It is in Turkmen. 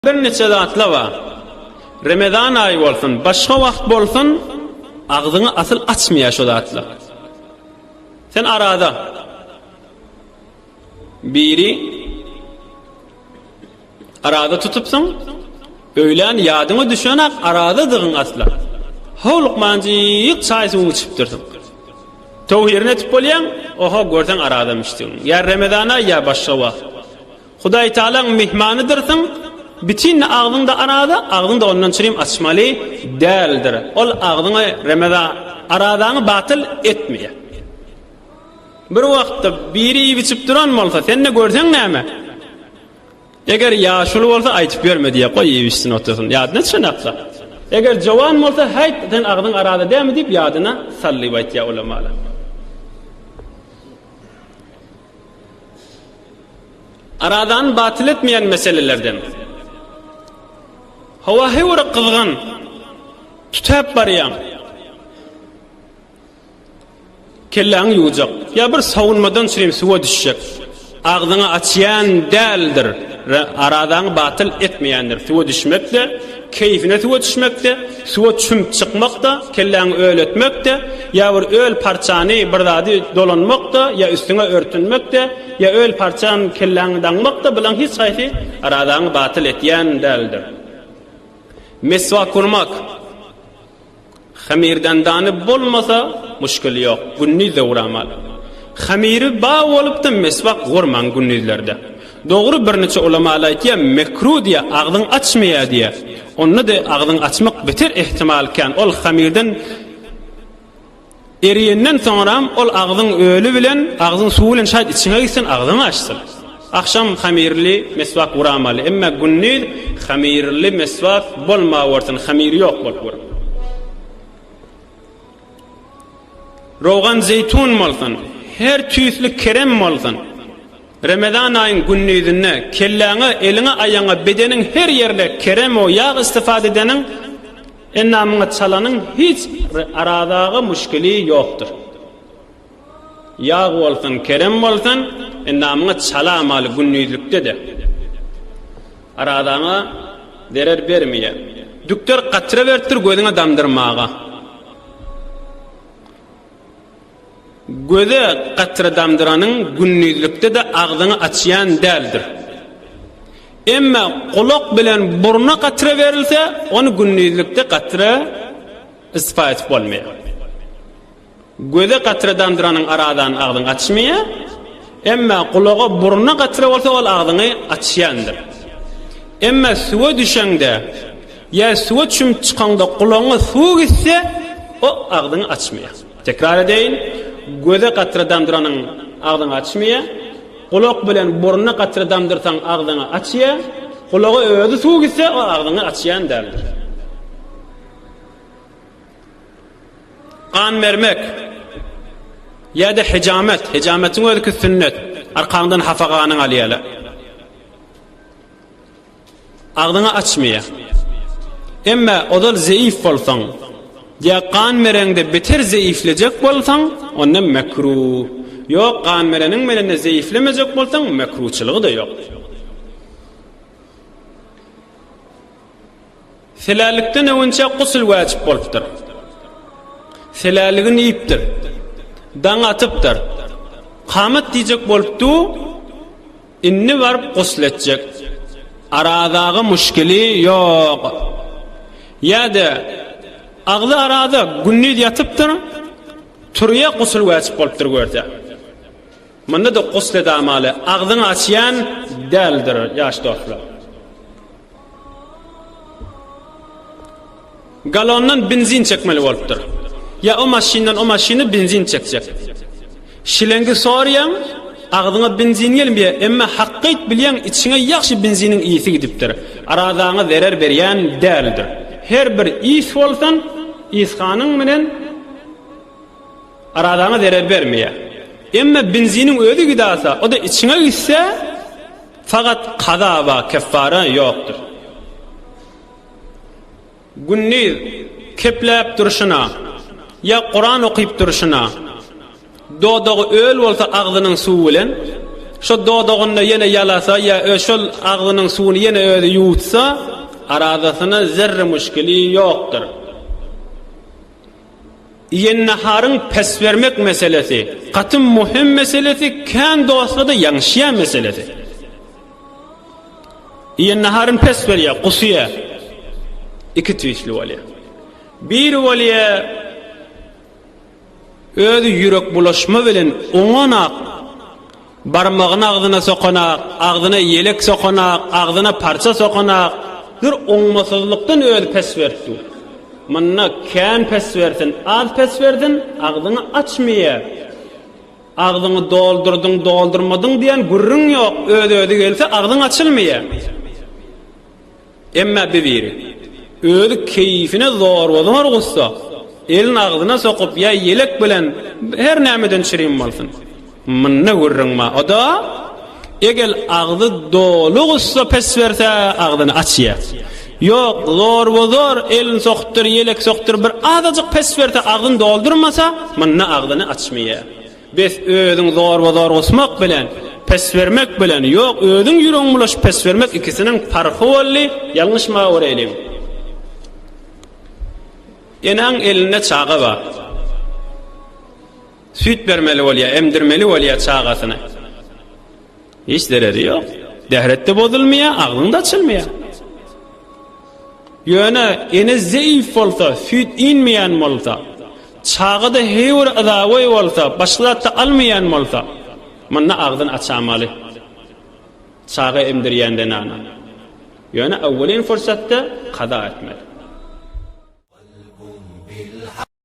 Birniçe zatla bar. Remezan aýy bolsun, başga wagt bolsun, agzyňy asyl açmaýar şo zatlar. Sen arada biri arada tutupsyň, öýlän ýadyňa düşenak aradadygyň asla. Howlukmanjyk çaý suwuňy içipdirsiň. Towhirini etip bolýaň, oho görseň aradamyşdygyň. Ýa Remezan aýy ýa başga wagt. Hudaý Tagalaň myhmanydyrsyň, bütin agzyňda araza, agzyňda ondan çürim açmaly däldir. Ol agzyňy remeza arazaňy batyl etmeýär. Bir wagtda biri iýip-içip duran bolsa, sen-de görseň näme? Eger ýaşuly bolsa aýtyp ýörme diýýär, goý iýip-içsin otursyn, ýadyna düşenaksa. Eger jowan bolsa, häýt, sen agzyň araza dälmi diýip ýadyna sal diýip aýtýar ulamalar. Arazany batyl etmeýän meselelerden. Howa höwre gyzgyn, tütäp barýaň. Kelläňi ýuwjak, ýa bir sowunmadan çürim suwa düşjek. Agzyňy açýan däldir, arazaňy batyl etmeýändir. Suwa düşmek-de, keýfine suwa düşmek-de, suwa çümüp çykmak-da, kelläňi öl etmek-de, ýa bir öl parçany bir zady dolanmak-da, ýa üstüňe örtünmek-de, ýa öl parçany kelläňe daňmak-da, bulaň hiç haýsy arazaňy batyl etýän däldir. Meswak urmak. Hamirdendany bolmasa muşkil ýok, gündiz döwramal. Hamiri ba bolupda meswak gurmaň gündizlerde. Dogry birniçe ulamalar aýtýa mekru diýä agzyň açmaýa diýä. Onda-da agzyň açmak beter ehtimal kän ol hamirden Eriýenden soňram ol agzyň öli bilen, agzyň suwy bilen şaýt içiňe gitsin, agzyňy açsyn. Agşam hamirli meswak guramaly, emma gündiz hamirli meswak bolmawersin, hamiri ýok bolup gör. Rogan zeýtun bolsun, her tüýsli kerem bolsun. Remezan aýyň gündizinde kelläňe, eliňe, aýaňa, bedeniň her ýerine kerem we ýag istifade edeniň, Endamyňa çalanyň hiç arazaga muşkili ýokdur. Ýag bolsun, kerem bolsun, endamyňa çalamaly gündizlikde-de. Arazaňa zerer bermeýär. Dükder katra beripdir gözüňe damdyrmaga. Göze katra damdyranyň gündizlikde-de agzyňy açýan däldir. Emma gulak bilen burna katra berilse, ony gündizlikde katra istifa edip bolmaýar. Göze katra damdyranyň arazany agzyňy açmaýar. Emma gulaga, burna katra bolsa ol agzyňy açýandyr. Emma suwa düşeňde ýa suwa çümüp çykaňda gulagyňa suw gitse, o agzyňy açmaýar. Tekrar edeýin, göze katra damdyranyň agzyňy açmaýar, gulak bilen burna katra damdyrsaň agzyňy açýar, gulaga özi suw gitse, o agzyňy açýan däldir. Gan bermek ýa-da hijamet, hijametiň özi ki sünnet, arkaňdan hapa ganyň alýarlar. Agzyňy açmaýar. Emma ozal zeýif bolsaň, ýa gan bereňde beter zeýiflejek bolsaň, onda mekruh. Ýok, gan bereniň bilen-de zeýiflemejek bolsaň, mekruhçylygy-da ýok. Selälikden öwünçä gusl wäjip bolupdyr. Seläligini iýipdir. Daň atypdyr. Kamat diýjek bolup dur, indi baryp gusl etjek. Arazaga muşkili ýok. Ýa-da agzy araza, gündiz ýatypdyr, turýa gusl wäjip bolupdyr görse. Munda-da gusl edamaly, agzyňy açýan däldir, ýaş dostlar. Galondan benzin çekmeli bolupdyr. Ýa o maşyndan o maşyna benzin çekjek. Şilengi sorýaň, agzyňa benzin gelmeýär, emma hakyt bilýäň içiňe ýagşy benziniň ysy gidipdir. Arazaňa zerer berýän däldir. Her bir ys bolsun, ysganyň bilen arazaňa zerer bermeýär. Emma benziniň özi gidasa, o-da içiňe gitse, Fakat kaza we keffara ýokdur. Gündiz kepläp durşuna ýa Kuran okyp durşuna, dodagy öl bolsa agzynyň suwy bilen. Şo dodagynda ýene ýalasa ýa şol agzynyň suwuny ýene özi ýuwutsa, arazasyna zerre muşkili ýokdur. Iýen naharyň pes bermek meselesi, gaty muhim meselesi, kän dostlarda ýalňyşýan meselesi. Iýen naharyny pes berýär, gusýar. Iki tüýsli bolýar. Biri bolýar, Özi ýürek bulaşma bilen oňanak, barmagyny agzyna sokanak, agzyna ýelek sokanak, agzyna parça sokanak, bir oňmasyzlykdan özi pes berip dur. Munda kän pes bersin, az pes bersin, agzyňy açmaýar. Agzyňy doldurdyň, doldurmadyň diýen gürrüň ýok, öz-özi gelse agzyň açylmaýar. Emma bir biri, özi keýfine zorba-zor gussa, elini agzyna sokup ýa ýelek bilen her nämeden çirim bolsun. Munda gürrüň bar. O-da, egel agzy doly gussa pes berse, agzyny açýar. Ýok, zorba-zor elini sokupdyr, ýelek sokupdyr, bir azajyk pes berse, agzyny doldurmasa, munda agzyny açmaýar. Bes özüň zorba-zor gusmak bilen, pes bermek bilen, ýok, özüň ýüregiň bulaşyp pes bermek ikisiniň parhy boldy, ýalňyşmawereliň. Enäň elinde çaga bar. Süýt bermeli bolýar, emdirmeli bolýar çagasyny. Hiç zereri ýok. Dähret-de bozulmaýar, agzyň-da açylmaýar. Ýöne ene zeýif bolsa, süýt inmeýän bolsa, çaga-da heý bir yzagoý bolsa, başga zat-da almaýan bolsa, munda agzyny açamaly. Çaga emdirýän zenana. Ýöne öwwelin fursatda kaza etmeli.